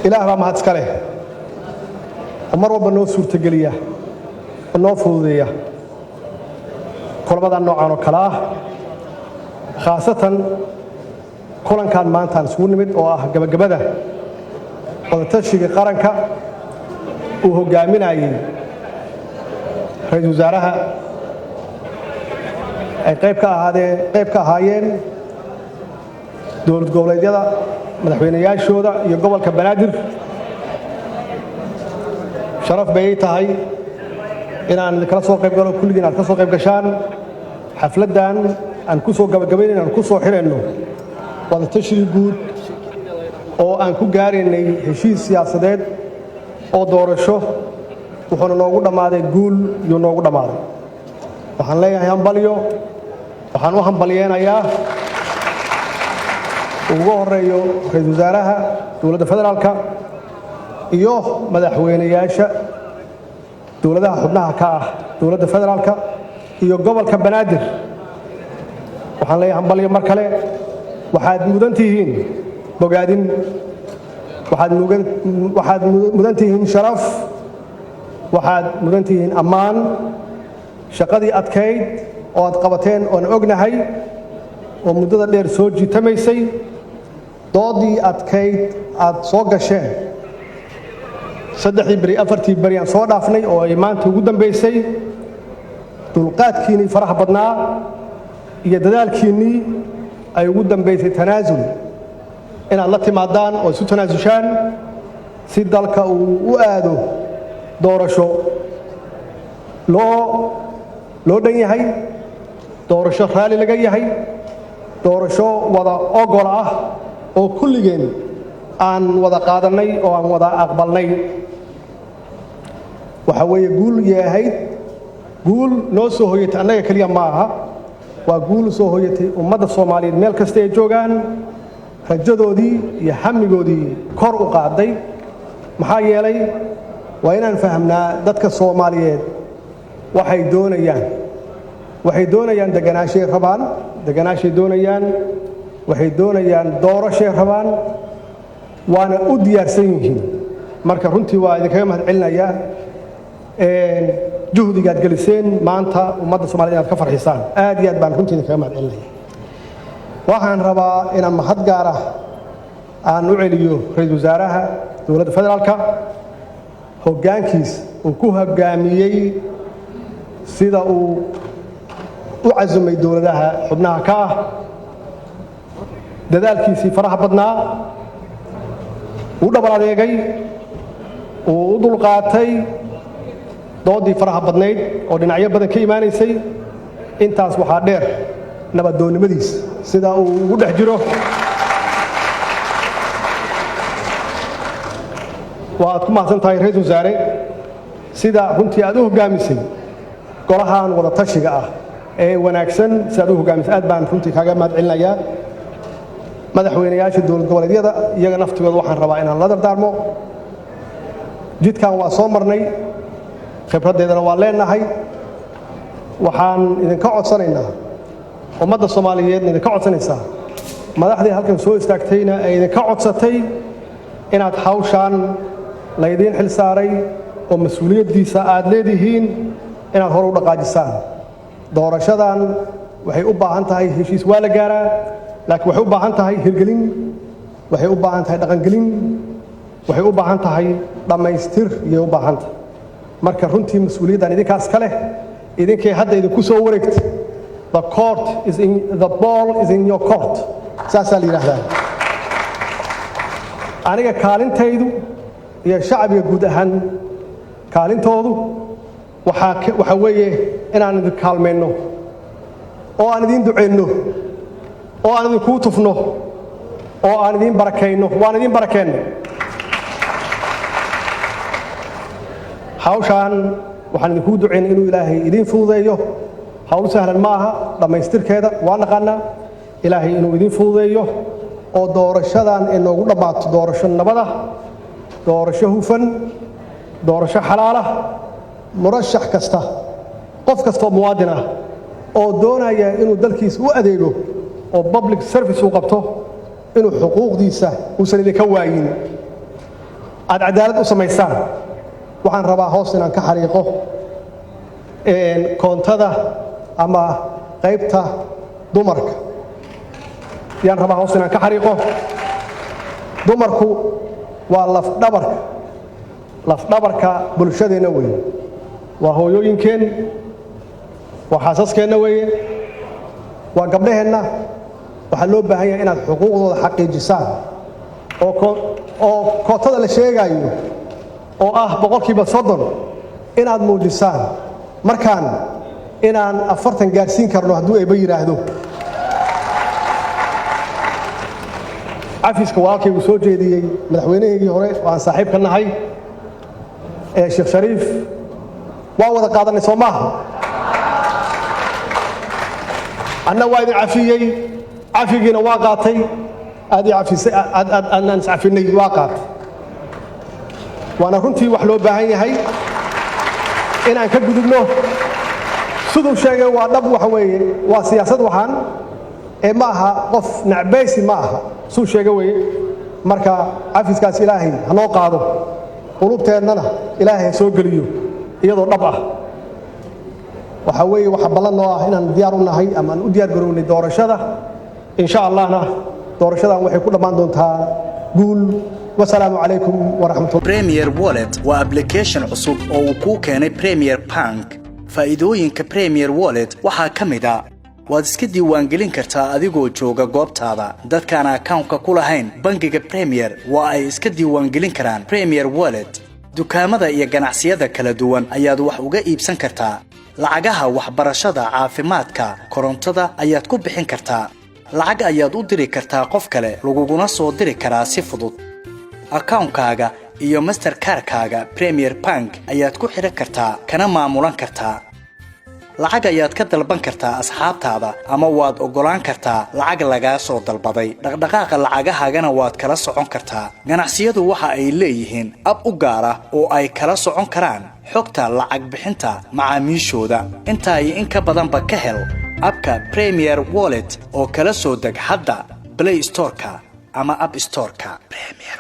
Ilaah baa mahad iska leh oo mar walba noo suurtogeliya oo noo fududeeya kulamadan noocan oo kale ah, khaasatan kulankan maantaan isugu nimid oo ah gabagabada wadatashiga qaranka uu hoggaaminayey ra-iisul wasaaraha, ay qayb ka ahaadeen, qayb ka ahaayeen dowlad goboleedyada madaxweynayaashooda iyo gobolka Banaadir. Sharaf bay ii tahay inaan idinkala soo qayb galo, kulligiin aad ka soo qayb gashaan xafladdan aan ku soo gabagabaynayno, aan ku soo xirayno wadatashiga guud oo aan ku gaaraynay heshiis siyaasadeed oo doorasho. Wuxuuna noogu dhammaaday guul yuu noogu dhammaaday. Waxaan leeyahay hambalyo. Waxaan u hambalyeenayaa ugu horeeyo ra-iisul wasaaraha dowladda federaalka iyo madaxweynayaasha dowladaha xubnaha ka ah dowladda federaalka iyo gobolka Banaadir. Waxaan leeyahay hambalyo mar kale. Waxaad mudan tihiin bogaadin, waxaad mudan tihiin sharaf, waxaad mudan tihiin ammaan. Shaqadii adkayd oo aad qabateen oon ognahay oo muddada dheer soo jiitamaysay, doodii adkayd aad soo gasheen 3dii beri, 4tii beri aan soo dhaafnay oo ay maanta ugu dambaysay, dulqaadkiinnii faraha badnaa iyo dadaalkiinnii ay ugu dambaysay tanaasul inaad la timaadaan oo isu tanaasushaan si dalka uu u aado doorasho loo dhan yahay, doorasho raalli laga yahay, doorasho wada ogol ah oo kulligeen aan wada qaadannay oo aan wada aqbalnay. Waxa weeye guul yay ahayd, guul noo soo hoyatay annaga keliya ma aha, waa guul soo hoyatay ummadda Soomaaliyeed meel kasta ay joogaan, rajadoodii iyo hamigoodii kor u qaaday. Maxaa yeelay, waa inaan fahamnaa dadka Soomaaliyeed waxay doonayaan. Waxay doonayaan deganaashay rabaan, deganaashay doonayaan, waxay doonayaan doorashay rabaan, waana u diyaarsan yihiin. Marka runtii waa idinkaga mahad celinayaa juhdigaad geliseen maanta ummadda Somaliyed inaad ka farxisaan. Aad iyo aad baan runtii idinkaga mahad celinaya. Waxaan rabaa inaan mahad gaara aan u celiyo ra-iisul wasaaraha dowladda federaalka, hoggaankiis uu ku hoggaamiyey, sida uu u casumay dowladaha xubnaha ka ah, dadaalkiisii faraha badnaa uu dhabar adeegay, uu u dulqaatay doodii faraha badnayd oo dhinacyo badan ka imaanaysay. Intaas waxaa dheer nabadoonnimadiis, sida uu ugu dhex jiro. Waa aad ku mahadsan tahay, ra-iisul wasaare, sida runtii aad u hoggaamisay golahan wada tashiga ah ee wanaagsan. Si aad u hoggaamisay aad baan runtii kaaga mahad celinayaa. Madaxweynayaasha dowlad goboleedyada iyaga naftigooda waxaan rabaa inaan la dardaarmo. Jidkan waa soo marnay, khibraddeedana waa leenahay. Waxaan idinka codsanaynaa, ummadda Soomaaliyeedna idinka codsanaysaa, madaxdii halkan soo istaagtayna ay idinka codsatay inaad hawshaan laydiin xil saaray oo mas-uuliyaddiisa aad leedihiin inaad hor u dhaqaajisaan. Doorashadan waxay u baahan tahay heshiis waa la gaaraa, laakiin waxay u baahan tahay hirgelin, waxay u baahan tahay dhaqangelin, waxay u baahan tahay dhammaystir iyay u baahan tahay. Marka runtii mas-uuliyaddan idinkaas ka leh, idinkay hadda idinku soo wareegtay. The ball is in your court, saasaa la yidhaahdaa. Aniga kaalintaydu iyo shacbiga guud ahaan kaalintoodu waxaa weeye inaan idin kaalmayno oo aan idiin ducayno oo aan idinkuu tufno oo aan idiin barakayno. Waan idiin barakeenno hawshaan. Waxaan idinkuu ducaynay inuu Ilaahay idiin fududeeyo. Hawl sahlan ma aha dhammaystirkeeda, waa naqaanaa. Ilaahay inuu idiin fududeeyo oo doorashadan ay noogu dhammaato doorasho nabada, doorasho hufan, doorasho xalaalah. Murashax kasta, qof kasta oo muwaadin ah oo doonaya inuu dalkiisa u adeego oo public service uu qabto, inuu xuquuqdiisa uusan idinka waayin. Aad cadaalad u samaysaan. Waxaan rabaa hoos inaan ka xariiqo koontada ama qaybta dumarka yaan rabaa hoos inaan ka xariiqo. Dumarku waa lafdhabarka, lafdhabarka bulshadeenna weeye. Waa hooyooyinkeen, waa xaasaskeenna weeye, waa gabdhaheenna. Waxaa loo baahan yahay inaad xuquuqdooda xaqiijisaan oo kootada la sheegaayo oo ah 30% inaad muujisaan markaan inaan 40 gaarsiin karno, hadduu Eebba yidhaahdo. Cafiska walaalkaygu soo jeediyey, madaxweynahaygii hore oo aan saaxiib ka nahay ee Sheekh Shariif, waa wada qaadanay, soo maaha? Anna waa idin cafiyey, cafigiina waa qaatay. Aad ii cafisay, aadnaan iscafinay, waa qaatay. Waana runtii wax loo baahan yahay inaan ka gudubno. Siduu sheegay waa dhab. Waxa weeye waa siyaasad waxaan ee ma aha qof nacbaysi ma aha, suu sheega weeye. Marka cafiskaas Ilaahay ha noo qaado, qulubteennana Ilaahay ha soo geliyo iyadoo dhab ah. Waxaa weeye waxa ballan noo ah inaan diyaar u nahay ama aan u diyaar garownay doorashada. Insha Allahna doorashadan waxay ku dhammaan doontaa guul. Wasalaamu calaykum waraxmatullah. Premier Wallet waa application cusub oo uu kuu keenay Premier Bank. Faa'iidooyinka Premier Wallet waxaa ka mid ah: waad iska diiwaangelin kartaa adigoo jooga goobtaada. Dadkaan akawnka ku lahayn bangiga Premier waa ay iska diiwaangelin karaan Premier Wallet. Dukaamada iyo ganacsiyada kala duwan ayaad wax uga iibsan kartaa. Lacagaha waxbarashada, caafimaadka, korontada ayaad ku bixin kartaa. Lacag ayaad u diri kartaa qof kale, laguguna soo diri karaa si fudud. Akawnkaaga iyo Mastercard-kaaga Premier Bank ayaad ku xidhan kartaa, kana maamulan kartaa. Lacag ayaad ka dalban kartaa asxaabtaada ama waad oggolaan kartaa lacag lagaa soo dalbaday. Dhaqdhaqaaqa lacagahaagana waad kala socon kartaa. Ganacsiyadu waxa ay leeyihiin ab u gaar ah oo ay kala socon karaan xogta lacag bixinta macaamiishooda. Intaa iyo in ka badanba ka hel app-ka Premier Wallet oo kala soo deg hadda Play Store-ka ama App Store-ka. Premier.